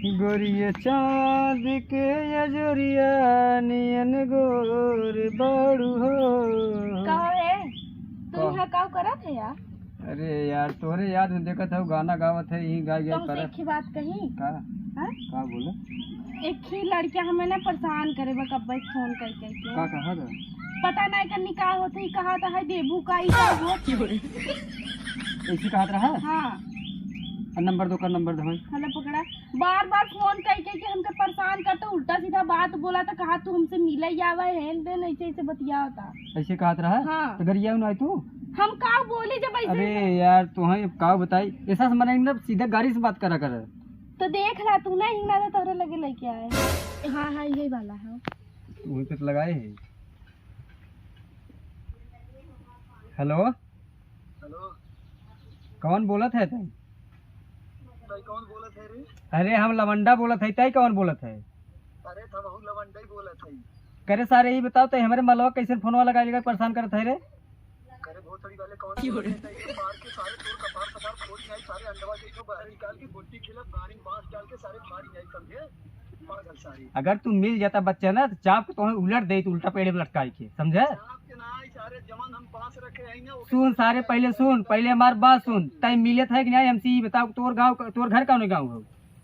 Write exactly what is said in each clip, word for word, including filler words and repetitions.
गोरिया चाँद के अजोरिया नियन गोर बाड़ू हो। का है? तू का? यहाँ का करत है यार? अरे यार, तोहरे याद में देखत हूँ, गाना गावत है, यही गाय गाय तुमसे करत। एक ही बात कही। का? हाँ? का बोला? एक ही लड़किया हमें ना परेशान करे बा, कब्बे फोन कर कर के। का कहा था? पता नहीं कन्नी का होत है, कहा था है देबू का, ई का होत है। ऐसी कहा था? हाँ। आ, नंबर दो का, नंबर दो भाई। हेलो पकड़ा। बार बार फोन कई कई के हमके परेशान करता, उल्टा सीधा बात बोला तो कहा तू हमसे मिले ही आवा, हेन देन ऐसे ऐसे बतियावता। ऐसे कहत रहा? हाँ। तो गरिया ना तू? हम का बोली जब ऐसे? अरे यार, तुम्हें अब का बताई, ऐसा से मने ना सीधा गाड़ी से बात करा कर। तो देख ला तू ना, हिंगना तो तोरे लगे लेके आए। हाँ हाँ, यही वाला है। वहीं पे तो लगाए है। हेलो। हेलो। कौन बोलत है तै? तै कौन बोलत है रे? अरे हम लवंडा बोलत है, तै कौन बोलत है? अरे त हमहू लवंडा ही बोलत है। करे सारे, ई बताओ तै हमरे मलवा कैसे फोनवा लगा लगा परेशान करत है रे? करे भोसड़ी वाले कौन बोलत है? तै मार के सारे तोर कपार सपार फोड़ी जाई, सारे अंडवा जाई तो बाहर निकाल के गोटी खिला, गाड़ी में बांस डाल के सारे फाड़ी जाई, समझे? अगर तू मिल जाता बच्चा ना, तो चाप के तोहे उलट देइत, उल्टा पेड़े पे लटकाई के, समझे? चाप के ना, ई सारे जवन हम बांस रखे हैं ना, ओके सुन सारे, पहले सुन, पहले हमार बात सुन। तै मिलत है कि नहीं हमसे, ई बताओ, तोर गाँव, तोर घर कौन गाँव हो?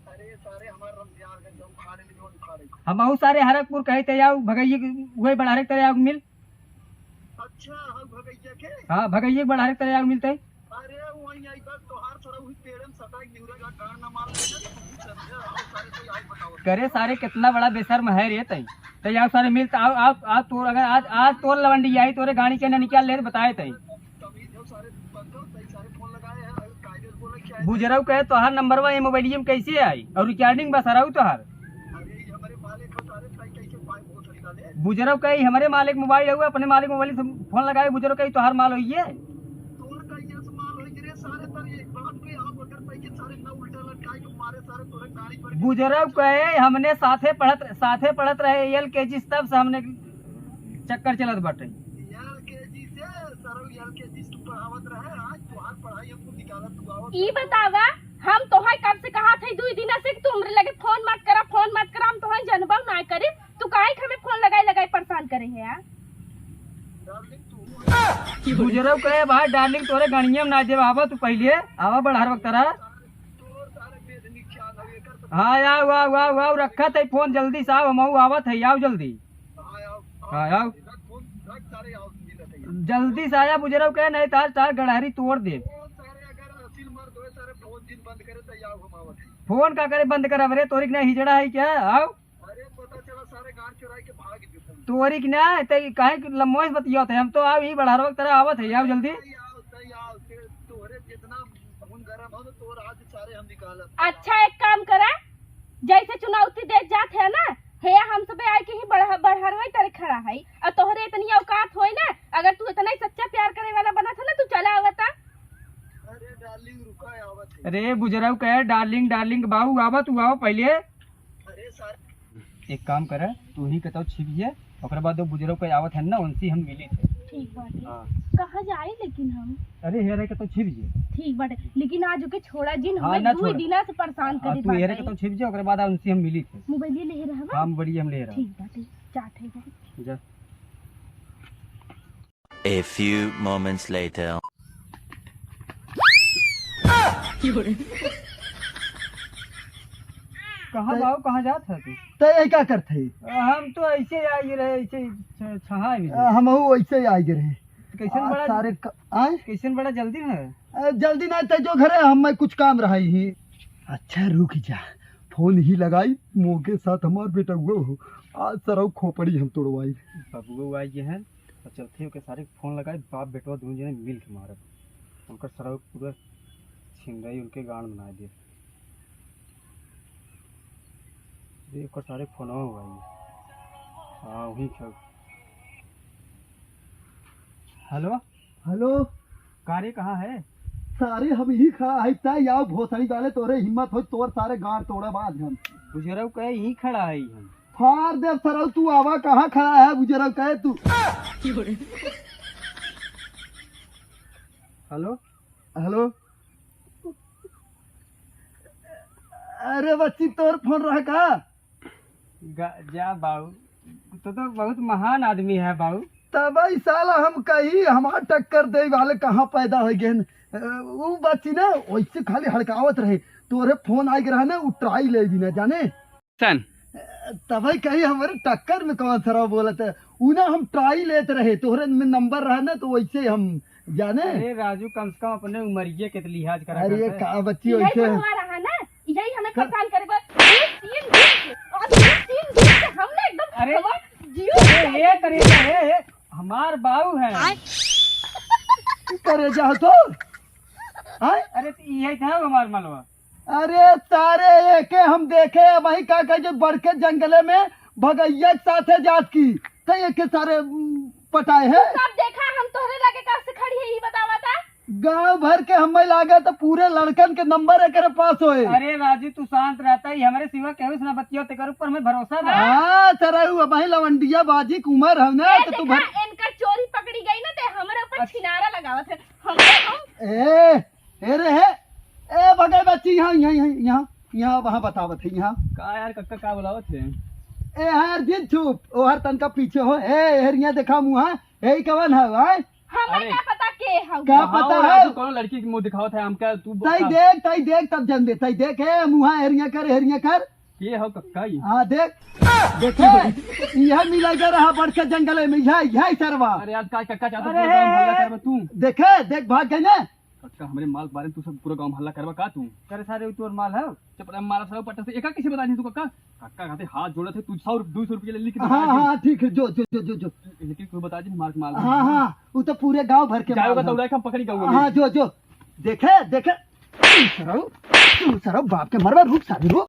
अरे सारे, हमार रमजान है, जो उखाड़े ले, जो उखाड़े। हमहू सारे हरकपुर कहे ते आओ, भगैया के, वही बड़ा हरक तरह आओ मिल। अच्छा, हम भगैया के? हाँ, भगैया के बड़ा हरक तरह आओ मिलते। अरे, वहीं आई बात, तोहार थोड़ा वही पेड़न सटाई निहुरा का गाड़ ना मार लेना, तो तू समझे, हम सारे कोई आई बताओ। करे सारे, कितना बड़ा बेशर्म है रे तई। तई आओ सारे मिल, आओ, आओ, आओ, तोर अगर आज, आज तोर लवंडी आई, तोरे गाड़ी के ना निकाल ले, बताए तई। तमीज हो सारे, बंदो, तई सारे फोन लगाए हैं, कायदे से बोले क्या है? बुजरऊ कहे, तोहार नंबरवा ये मोबाइलिया में कैसे आई? और रिकॉर्डिंग बस हराऊ तोहार। अरे, ये हमारे मालिक हो सारे, तई कैसे पाए भोसड़ी वाले? बुजरऊ कहे, "हमरे मालिक मोबाइल हउआ, अपने मालिक मोबाइल से फोन लगाए, बुजरऊ कहे, तोहार माल होइए।" तोर कहिया से माल होई रे सारे, तब एक बात पे आप अगर पैके सारे ना उल्टा लटकाए के मारे सारे तोरे गाड़ी पर। बुजरऊ कहे, "हमने साथे पढ़त, साथे पढ़त रहे एल के जी, तब से हमने चक्कर चलत बाटे।" एल के जी से, सरऊ एल के जी से तू पढ़ावत रहे, आज तोहार पढ़ाई हमको निकालत तू आवत ई बतावा, हम तोहे कब से कहा थे, दुई दिना से कि तू हमरे लगे फोन मत करा, फोन मत करा, हम तोहे जनबऊ ना करी। तू काहे के हमें फोन लगाई लगाई परेशान करे है यार? बुजरऊ कहे, "भाई डार्लिंग, तोरे गणिया में ना देवा, आवा तू पहले, आवा बड़हर वक्त रहा।" हाँ, आओ, आओ, आओ, आओ, रखत है फोन, जल्दी से आओ, हम आवत है, आओ जल्दी। हाँ, आओ। जल्दी से आया बुजरऊ कहे, नहीं तार, तार गड़हरी तोड़ दे। फोन का करे बंद करब रे, तोरी के ना हिजड़ा है क्या? आओ। अरे पता चला सारे गांड चोराई के भाग गए। तोरी के ना, ते काहे के लम्बो से बतियात है? हम तो आओ ही बड़हरवा की तरह आवत है, आओ जल्दी। सही आओ, सही आओ, ते तोहरे जितना खून गरम हो, तो तोर आज सारे हम निकालब। अच्छा एक काम करा, जैसे चुनौती देत जात है ना, हे हम सबे आए के ही बड़ह-, बड़हरवा की तरह खड़ा है, और तोहरे इतनी औकात होई ना, अगर तू इतना ही सच्चा प्यार करे वाला बनत है ना, तू चला आवता। अरे डार्लिंग रुका, आवत है। अरे बुजरऊ कहे डार्लिंग, डार्लिंग बाऊ आवत, तू आओ पहले। अरे सारे एक काम करे, तू ही कतौ छिप जे, ओकरे बाद वो बुजुर्ग कोई आवत है ना, उनसे हम मिली थे। ठीक बाटे। हाँ। कहाँ जाई लेकिन हम? अरे हेरे कतौ छिप जे। ठीक बाटे, लेकिन आज ओके छोड़ा जिन, हाँ, हमें ना दू छोड़। दिना से परेशान हाँ, करी तू हेरे बाटे। कतौ छिप जे, ओकरे बाद उनसे हम मिली थे। मोबाइल ले रहा? हाँ, मोबाइल हम ले रहा। ठीक बाटे, जात है भाई। जा। A few moments later. कहाँ ते बाबू, कहाँ जात है तू? ते यही का करत है? हम तो ऐसे आ गए रहे, ऐसे छ-, छहा भी आ, हमहू ऐसे ही आ गए रहे। तो कैसन आ, बड़ा सारे क-, आए? कैसन बड़ा जल्दी है? आ, जल्दी ना, ते जो घरे हम, मैं कुछ काम रहा ही। अच्छा रुक जा, फोन ही लगाई, मोके साथ हमार बेटा हुआ हो, आज सरऊ खोपड़ी हम तोड़वाई। बबुआ आई है। और चलते ओके सारे फोन लगाए, बाप बेटवा दोनों जने मिल के मारब। उनकर सरऊ पूरा छिंदई उनके गांड बना दे। देख ओकर सारे फोनवा हुआ है। हाँ, वही खेल। हेलो? हेलो? का रे, कहाँ है? सारे हम ही खड़ा है, तय आओ भोसड़ी वाले, तोरे हिम्मत हो, तोर सारे गांड तोड़ब आज हम। बुजरऊ कहे यहीं खड़ा है हम। फाड़ दे सरऊ, तू आवा, कहाँ खड़ा है बुजरऊ कहे तू। हेलो। हेलो। अरे बच्ची, तोर फोन रहा का? ग-, जा बाऊ, तू तो बहुत महान आदमी है बाऊ। तब ई साला हम कही, हमार टक्कर दे वाले कहाँ पैदा होइ गए हैं? अ, ऊ बच्ची ना वैसे खाली हड़कावत रहे, तोरे फोन आइ रहा ना, ऊ ट्राई ले भी ना जाने। सन। अ, तबही कही हमरे टक्कर में कौन सरा बोलत है? ऊ ना हम ट्राई लेत रहे, तोहरे में नंबर रहा ना, तो वैसे हम जाने। अरे राजू, कम से कम अपने उमरिये के तो लिहाज करा अरे करते। का बच्ची यही वैसे तो हमारा है ना, यही हमें का- परेशान करे बस। दो तीन दिन से, और दो तीन दिन से हमने एकदम अरे, हमारा जियो अरे, ये करे, ये, ये, हमार बाऊ है। करे जा तो। आय? अरे, तो यही था हमार मलवा। अरे सारे, एके हम देखे, अब वही का कहे, जो बड़के जंगले में भगैया के साथे जात की, तो एके सारे, उम, पटाए हैं। सब देखा, हम तोहरे लगे कब से खड़ी है, ई बतावा था। गांव भर के हमें लागे तो पूरे लड़कन के नंबर एकरे पास होए। अरे राजू, तू शांत रहता ही, हमरे सिवा केहू से ना बतियो, तेकर ऊपर हमें भरोसा बा। हाँ, सरऊ, अब वही लवंडिया बाजी के उमर है ना, ए, तो तू देखा, भर इनकर चोरी पकड़ी गई ना, ते हमरे ऊपर अच्छा। छिनारा लगावत है। हम, हम ए, ए रे, हे, ए, बगल बच्ची, यहाँ, यहाँ, यहाँ, यहाँ, यहाँ, वहाँ बतावत है, यहाँ। का यार, कक्का का बुलावत है? ए, हर दिन चुप, ओ हर तनका पीछे हो, ए, हेरिया देखा मुँहा, ए, कवन है, आय? हमें अरे। का पता के हौ? का कहाँ पता वो है? राजू, कौनो लड़की के मुँह दिखावत है, हम क्या, तू तई का देख, तई देख, तब जन दे, तई देख, ए, मुँहा, हेरिया कर, हेरिया कर। के हौ कक्का ई? हाँ, देख, देखे, यह मिला जा रहा बड़के जंगले में, यह, यह सरवा। अरे यार, का कक्का चाहता अरे। पूरा गाँव हल्ला करबे तू? देखे, देख, भाग गए ना। कक्का, हमरे माल के बारे में तू सब पूरा गाँव में हल्ला करबा का तू? करे सारे, उ तोर माल है। चुप रह, मारा सारे पट्टा से। एका कैसे बता दी तू कक्का? कक्का कहते हाथ जोड़त है, तू सौ रुप-, दो सौ रुपये ले लेके हाँ, दिखा हाँ, दे। हाँ, ठीक है, जो, जो, जो, जो, जो। लेकिन कोई बता दी, मार के माल हाँ, हाँ, वो तो पूरे गांव भर के जाए माल होगा है। तो उड़ाए के हम पकड़ी गाँव में। हाँ, जो, जो। देखे, देखे। तू सरऊ, तू सरऊ बाप के मरवा, रुक सारे, रुक।